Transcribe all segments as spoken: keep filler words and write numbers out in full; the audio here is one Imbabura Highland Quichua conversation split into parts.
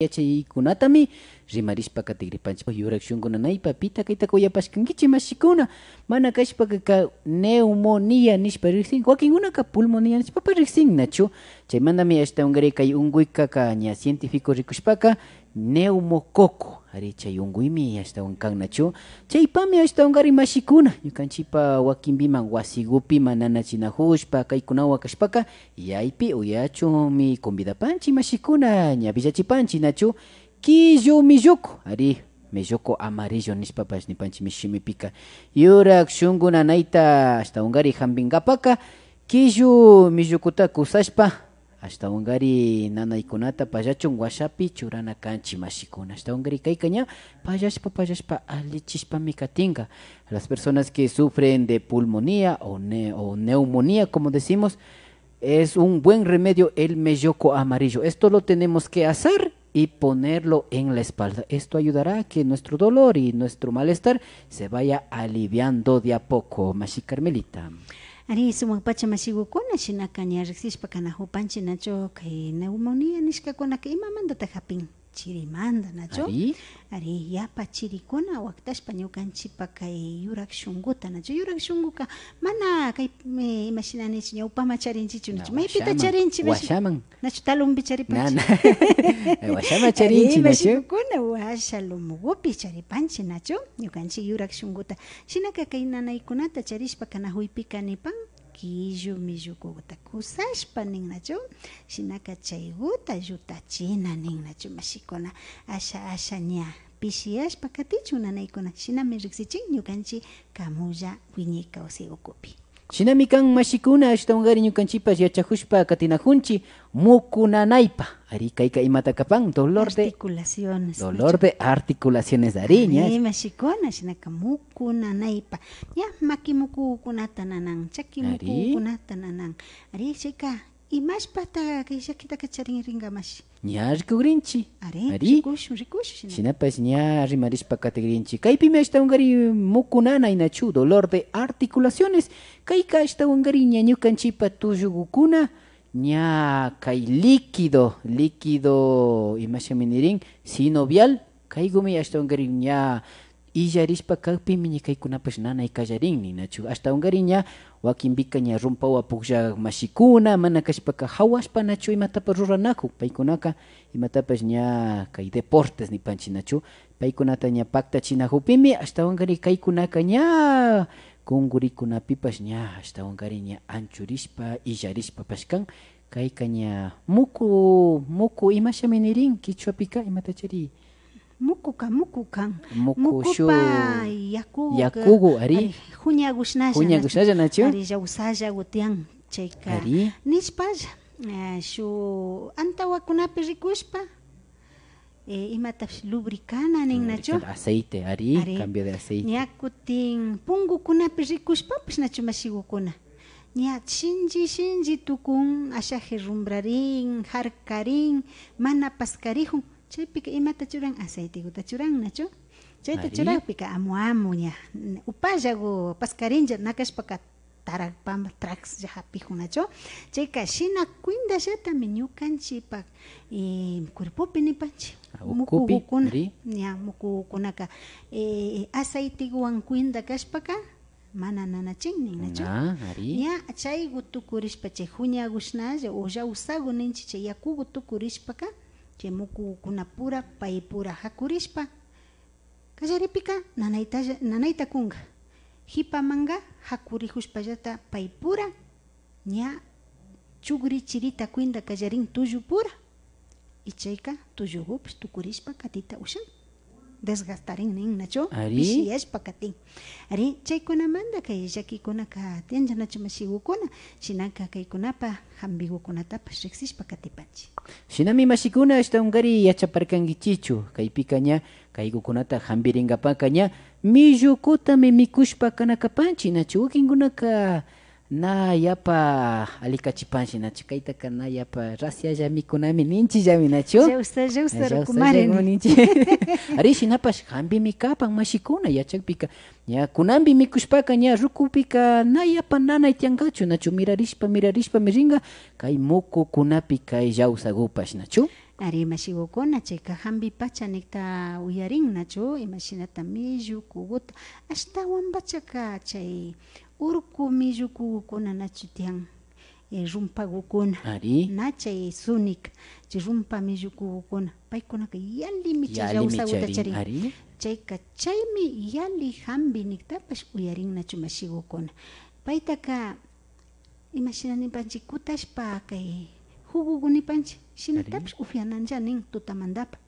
yachaykunatami rimarishpa katigripanchik. Yurak shunku nanaypa, pita kayta kuyapashkankichik mashikuna? Mana kashpaka ka neumonía nishpa riksin, wakinkunaka pulmonía nishpapash riksin, nachu? Chaymantami ashtawankari kay unkuykaka ña científico rikushpaka neumococo, ari, chay unkuymi ashtawan kan, nachu? Chaypami ashtawankari mashikuna, ñukanchikpa wakinpiman wasikupiman nanachinakushpa kaykunawan kashpaka, yaypi uyachunmi convidapanchik mashikuna, ña willachipanchik, nachu? Killu milluku, ari, melloco amarillo nishpapash nipanchik mishu shimipika. Yurak shunku nanayta ashtawankari hampinkapaka, killu millukuta kusashpa, ashtawankari nanaykunata pallachun washapi churana kanchik mashikuna. Ashtawankari kayka ña pallashpa, pallashpa, allichishpami katinka. Las personas que sufren de pulmonía o ne-, o neumonía, como decimos, es un buen remedio el melloco amarillo. Esto lo tenemos que asar y ponerlo en la espalda. Esto ayudará a que nuestro dolor y nuestro malestar se vaya aliviando de a poco. Mashi Carmelita. Ari, sumak pacha mashikukuna, shinaka ña riksishpa kanakupanchik, nachu? Kay neumonía nishkakunaka imamantata hapin? Chirimanta, nachu? Ari. Ari, yapa chirikuna waktashpa ñukanchikpa kay yurak shunkuta, nachu? Yurak shunkuka mana kay, eh, imashina ninchik, ñawpaman charinchikchu, nachu? Na, maypita washaman, charinchik, mashi? Washaman. Nachu talonpi charipanchik? Na, na. Eh, washaman charinchik, ari, nachu? Mashikukuna, washa lomokupi charipanchik, nachu? Ñukanchik yurak shunkuta. Shinaka kay nanaykunata charishpa kanakuypika nipan, killu millukuta kusashpa nin, nachu? Shinaka chaykuta llutachina nin, nachu, mashikuna? Asha, asha ña pishiyashpa katichun nanaykuna. Shinami riksichin ñukanchik Kamulla wiñay kawsay ukupi. Shinami kan, mashikuna, ashtawankari ñukanchikpash yachakushpa katinakunchik mukunanaypa. Ari, kayka imata kapan? Dolor de articulaciones, dolor de articulaciones, ari, ña. Ari, mashikuna, shinaka mukunanaypa. Ña, maki mukukunata nanan, chaki, ari, mukukunata nanan. Ari, chayka, imashpata kay llakitaka charinrinka, mashi? Ña rikugrinchik. Ari, ari. Rikushun, rikushun, shina. Shinapash ña rimarishpa katigrinchik. Kaypimi ashtawankari mukunanay, nachu, dolor de articulaciones. Kayka ashtawankari ña ñukanchikpa tullukukuna, ña kay líquido, líquido, imashami nirin, sinovial, kaykumi ashtawankari ña illarishpa kakpimi ña kaykunapash nanay kallarin, ninachu? Ashtawankari ña wakinpika ña rumpawa pukllak mashikuna, mana kashpaka hawashpa nachu imatapash ruranakun. Paykunaka imatapash ña kay deportes nipanchik, nachu? Paykunata ña paktachinakukpimi ashtawankari kaykunaka ña kunkurikunapipash ña ashtawankari ña anchurishpa, illarishpapash kan. Kayka ña muku, muku imashami nirin kichwapika, imatachari? Mukuka, muku kan. Muku shuk mukupa yakuka, yakuku, ari, ari, huñakushnalla, huñakushnalla, nachu? Ari, llawsallaku tiyan chayka. Ari. Nishpalla, eh, shuk antawakunapi rikushpa, eh, imatapish lubricana nin, nachu? Lubricante, aceite, ari, ari, cambio de aceite. Ña kutin punkukunapi rikushpapash, nachu, mashikukuna? Ña shinchi, shinchi tukun, asha herrumbrarin, harkarin, mana paskarikun. Chaypika imata churan? Aceitekuta churan, nachu? Chayta, ari, churakpika amu, amu ña, upallaku paskarinlla, na kashpaka tarakpama trakslla hapikun, nachu? Chayka shina cuindallatami ñukanchikpa, eh, cuerpopi nipanchik. Ah, ukupi, mukukukuna, ari. Ña, mukukukunaka, eh, aceitekuwan cuinda kashpaka, mana nanachin nin, nachu? Na, ari. Ña, chayku tukurishpa, chay huñakushnalla o llawsaku ninchik, chay yakuku tukurishpaka, chay mukukunapura, paypura hakurishpa, kallaripika nanaytalla, nanayta kunka. Hipamanka hakurikushpallata paypura ña chukri chirita cuinda kallarin tullupura. Y chayka tullukupish tukurishpa katita ushan. Desgastarin nin, nachu? Ari. Pishiyashpa katin. Ari, chaykunamanta kay llakikunaka tiyanlla, nachu, mashikukuna? Shinaka kaykunapa hampikukunatapash riksishpa katipanchik. Shinami, mashikuna, ashtawankari yachaparkankichichu? Kaypika ña kaykukunata hampirinkapaka ña millukutami mikushpa kana kapanchik, nachu? Wakinkunaka na yapa alikachipanchik, nachu? Kaytaka na yapa racialla mikunami ninchikllami, nachu? Llawsa, llawsa, llawsa rukumari, llawsa ninchik. Ari, shinapash hampimi kapan, mashikuna, yachakpika ña kunanpi mikushpaka ña rukupika na yapa nanay tiyankachu, nachu? Mirarishpa, mirarishpami rinka kay mukukunapi kay llawsakupash, nachu? Ari, mashigukuna, chayka jambi pacha nikta uyarin, nachu? Imashinata millu kuguta, ashtawan pachaka chay urku millu kugukuna nachu tiyan, eh, rumpagukuna, Ari. na chay sunika, chay rumpa millu kugukuna, paykunaka yallimi chay Yallimi llawsaguta charin, charin. Ari. Chayka, chaymi yalli jambi niktapash uyarin, nachu, mashigukuna? Paytaka, imashina nipanchik, kutashpa kay jugugu nipanchik, shinatapish Ari. upyananlla nin tutamandapa.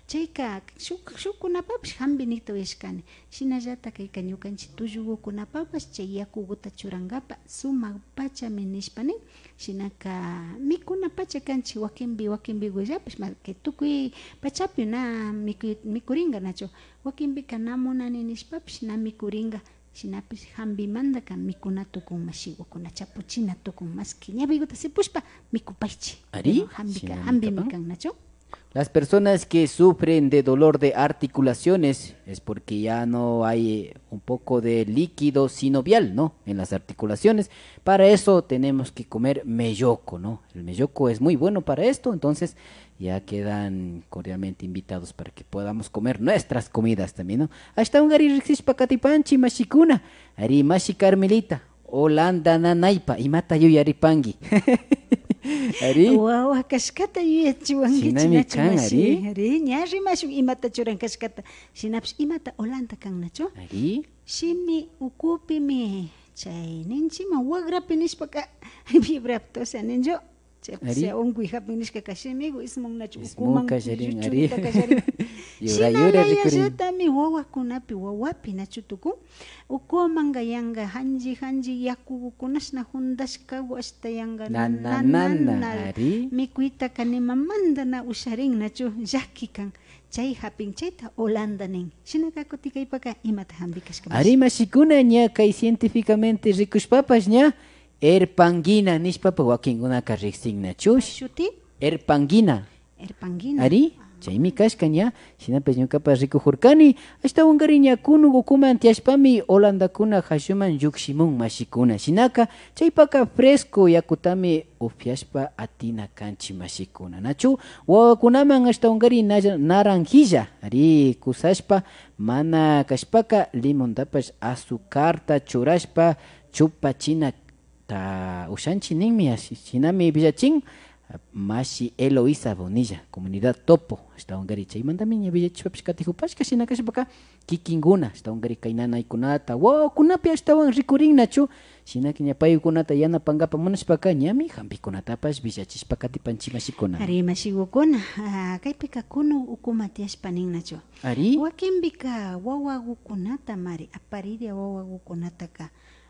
Chayka shuk, shukkunapapash jambi nikta uyashkani. Shinallata kayka ñukanchik tullugukunapapash chay yakuguta churankapa sumak pachami nishpa nin. Shinaka mikuna pacha kanchik, wakinpi, wakinpigullapash, ma, kay tukuy pachapi na mikuy, mikurinka nachu. Wakinpika na munani nishpapish na mikurinka. Shinapish jambimantaka mikuna tukun, mashigukuna, chapuchina tukun, maski ñawiguta sipushpa mikupaychik. Ari, Pero jambika shina jambimi kapan. kan, nachu? Las personas que sufren de dolor de articulaciones es porque ya no hay, eh, un poco de líquido sinovial, ¿no? En las articulaciones. Para eso tenemos que comer melloco, ¿no? El melloco es muy bueno para esto, entonces ya quedan cordialmente invitados para que podamos comer nuestras comidas también, ¿no? Ashtawankari riksishpa katipanchik, mashikuna. Ari, mashi Carmelita, Holanda nanaypa, imata yuyaripanki? Ari. Wawa kashkata yuyachiwankichik, Shinami nachu, kan, mashi? Ari. Ari, ña rimashun imata churan kashkata. Shinapish imata Holanda kan, nachu? Ari. Shimi ukupimi chay ninchima wagrapi nishpaka vibraptosia ninchu. Chaypi Ari. sea unkuy japin nishkaka shimigu ismun nachu Ismun ukuman kallarin, ari. lluchurita kallarin. Yura, yura rikurin. Shinallallatami wawakunapi, wawapi nachu tukun, ukumanka yanka janchi janchi yakugukunashna jundashkagu ashta yanka Na, na, na, na, na, na, na. Ari. Mikuytaka nimamanta na usharin nachu, llaki kan. Chay japin chayta Holanda nin. Shinaka kutikaypaka imata jambi kashka mashi? Ari, mashikuna, ña kay científicamente rikushpapash ña Erpangina nishpapa wakinkunaka riksin nachu. Shuti? Erpangina. Erpangina. Ari, chaymi kashka ña. Shinapash ñukapa rikujurkani. Ashtawankari ña kunuk ukuman tiyashpami holandakuna jashuman llukshimun, mashikuna. Shinaka chaypaka fresco yakutami upyashpa atina kanchik, mashikuna, nachu? Wawakunaman ashtawankari nalla-, naranjilla, ari, kusashpa, mana kashpaka limontapash azucarta churashpa chupachina ta ushanchik ninmi, ashi, shinami willachin, mashi Eloísa Bonilla, comunidad Topo, ashtawankari chaymantami ña willachishpapish katijupashka, shina kashpaka kikinkuna, ashtawankari kay nanaykunata, wawakunapi ashtawan rikurin nachu, shinaka ña paykunata yanapankapa munashpaka ñami jampikunatapash willachishpa katipanchik, mashikuna. Ari, mashigukuna, ah, kaypika kunuk ukuma tiyashpa nin nachu. Ari. Wakinpika wawagukunata mari, apariria wawagukunataka,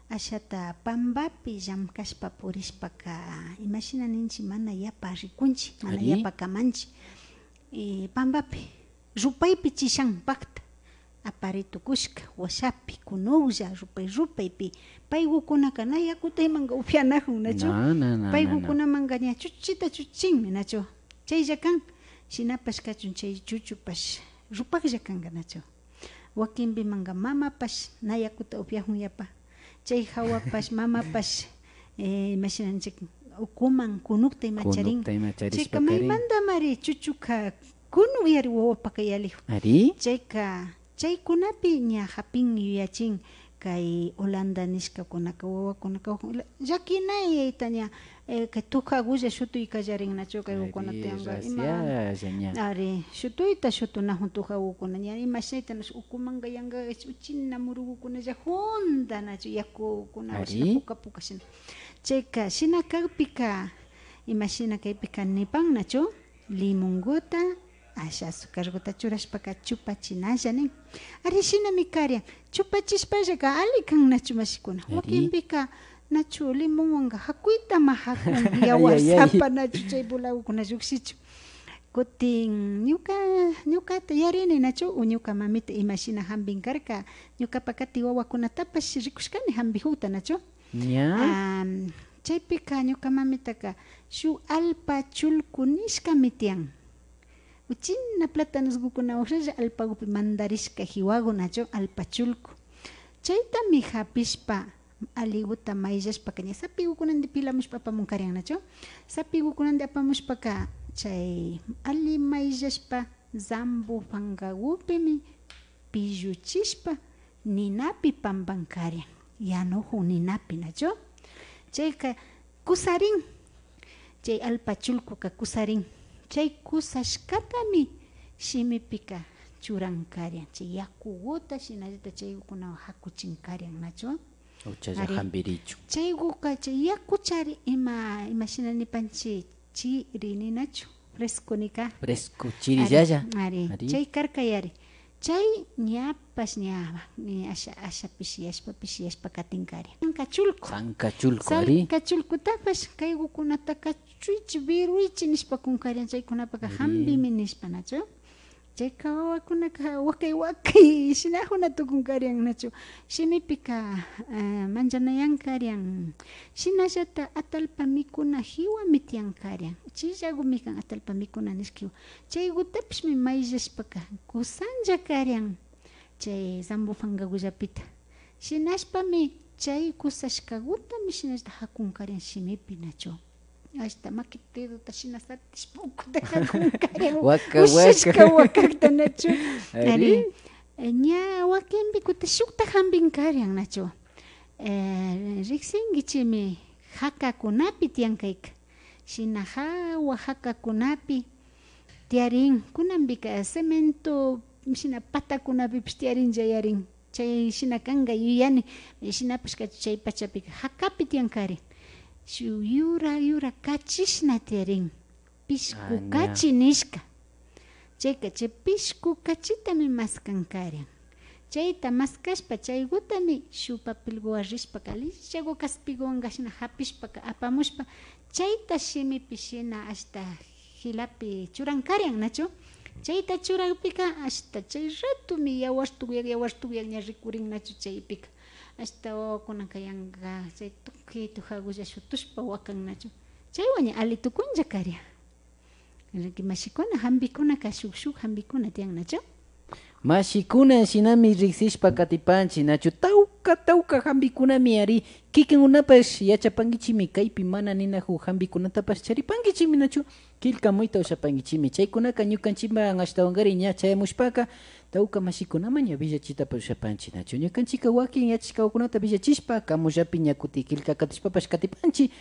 ashata pambapi llamkashpa purishpaka, imashina ninchik, mana yapa rikunchik, mana Ari. yapa kamanchik. Eh, pambapi, rupaypi chishan pakta, apari tukushka, washapi, kunuklla, rupay rupaypi, paygukunaka na yakuta imanka upyanajun, nachu? Na, na, na, na, na. Paygukunamanka ña chuchita chuchinmi, nachu? Chaylla kan, shinapash kachun chay chuchupash rupaklla kanka, nachu? Wakinpimanka mamapash na yakuta upyajun yapa. Chay jawapash mamapash, eh, imashinanchik, ukuman kunukta ima charin. Kunukta ima charishpa Chayka karin. Maymantamari chuchuka kunuk yari wawapaka yalijun. Ari. Chayka, chaykunapi ña japin yuyachin kay Holanda nishkakunaka, wawakunaka, llakinayta ña, eh, kay tujagulla shutuy kallarin nachu, kay Ari, ukunata yanka, ima, rasialla ña. Ari, shutuyta shutunajun tujagukuna, ña imashnayta nash ukumanka yanka uchina murugukunalla junda nachu, yakukunapash Ari. puka puka shina. Chayka, shina kakpika, imashina kaypika nipan nachu, limonguta, asha azucarguta churashpaka chupachinalla nin. Ari, shinami karian. Chupachishpallaka ali kan nachu, mashikuna? Ari. Wakinpika nachu limonwanka jakuytama jakun, Ay, ay, ay. yawasapa nachu chay bolagukuna llukshichun. Kutin ñuka, ñukata yarini nachu, o ñuka mamita imashina jambin karka, ñukapa kati wawakunatapash rikushkani jambijukta nachu. Ña. Am, chaypika ñuka mamitaka shuk alpa chulku nishkami tiyan. Uchina platanosgukuna ushalla alpagupi mandarishka jiwagu nachu, alpa chulku. Chaytami japishpa, aliguta mayllashpaka ña sapigukunandi pilamushpa apamun karian nachu. Sapigukunandi apamushpaka Chay alli mayllashpa zambo pankagupimi pilluchishpa ninapi pampan karian, yanujun ninapi, nachu? Chayka kusarin, chay allpa chulkuka kusarin. Chay kusashkatami shimipika churan karian, chay yakuguta, shinallata chaygukunawan jakuchin karian, nachu? Uchalla. Ari. Jambirichun. Chayguka chay yakuchari ima, imashina nipanchik, chiri ninachu, fresco nika. Fresco, chirillalla. Ari, ari. Ari. Chay karkayari. Chay ñapash ña, ña asha, asha pishiyashpa, pishiyashpa katin karian. Sanka chulku. Sanka chulku, ari. Sanka chulkutapash kaygukunata kachuychi, viruychi nishpa kun karian, chaykunapaka, ari, jambimi nishpa, nachu? Chayka wawakunaka wakay wakay shinajuna tukun karian, nachu? Shimipika, eh, manllanayan karian. Shinallata atallpa mikuna jiwami tiyan karian. Chillagumi kan atallpa mikuna nishkiwan. Chaygutapishmi mayllashpaka kusanlla karian chay zambo pankagullapita. Shinashpami chay kusashkagutami shinallata jakun karian shimipi, nachu? Ashta maki dedota shina satishpa ukuta jakun karian. Waka, waka. Ushashka wakakta, nachu? Ari. Ari. Eh, ña wakinpi kutin shukta jambin karian, nachu? Eh, riksinkichimi jakakunapi tiyan kayka. Shina jawa jakakunapi tiyarin. Kunanpika cemento shina patakunapipish tiyarinlla yarin. Chay shina kanka yuyani, shinapash kachu chay pachapika jakapi tiyan kari. Shuk yura, yura kachishna tiyarin. Pishku, ah, ña, kachi nishka. Chayka, chay pishku kachitami maskan karian. Chayta maskashpa, chaygutami shuk papelguwan rishpaka, lichagu kaspiguwan kashna japishpaka, apamushpa, chayta shimipi shina ashta jilapi churan karian, nachu? Chayta churakpika, ashta chay ratumi yawar tukyak, yawar tukyak ña rikurin, nachu? Chaypika, ashta wawakunaka yanka, chay tukuytu jagulla shutushpa wakan, nachu? Chaywan ña ali tukunlla karian. Riki mashikuna, jambikunaka shuk, shuk jambikuna tiyan, nachu? Mashikuna, shinami riksishpa katipanchi, nachu? Tawka, tawka jambikunami ari. Kikinkunapash yachapankichimi, kaypi mana ninajuk jambikunatapash charipankichimi, nachu? Killkamuyta ushapankichimi. Chaykunaka ñukanchiman ashtawankari ña chayamushpaka, tawka mashikunaman ña villachitapash ushapanchi, nachu? Ñukanchika wakin yachashkawakunata villachishpa, kamullapi ña kuti killka katishpapash katipanchi.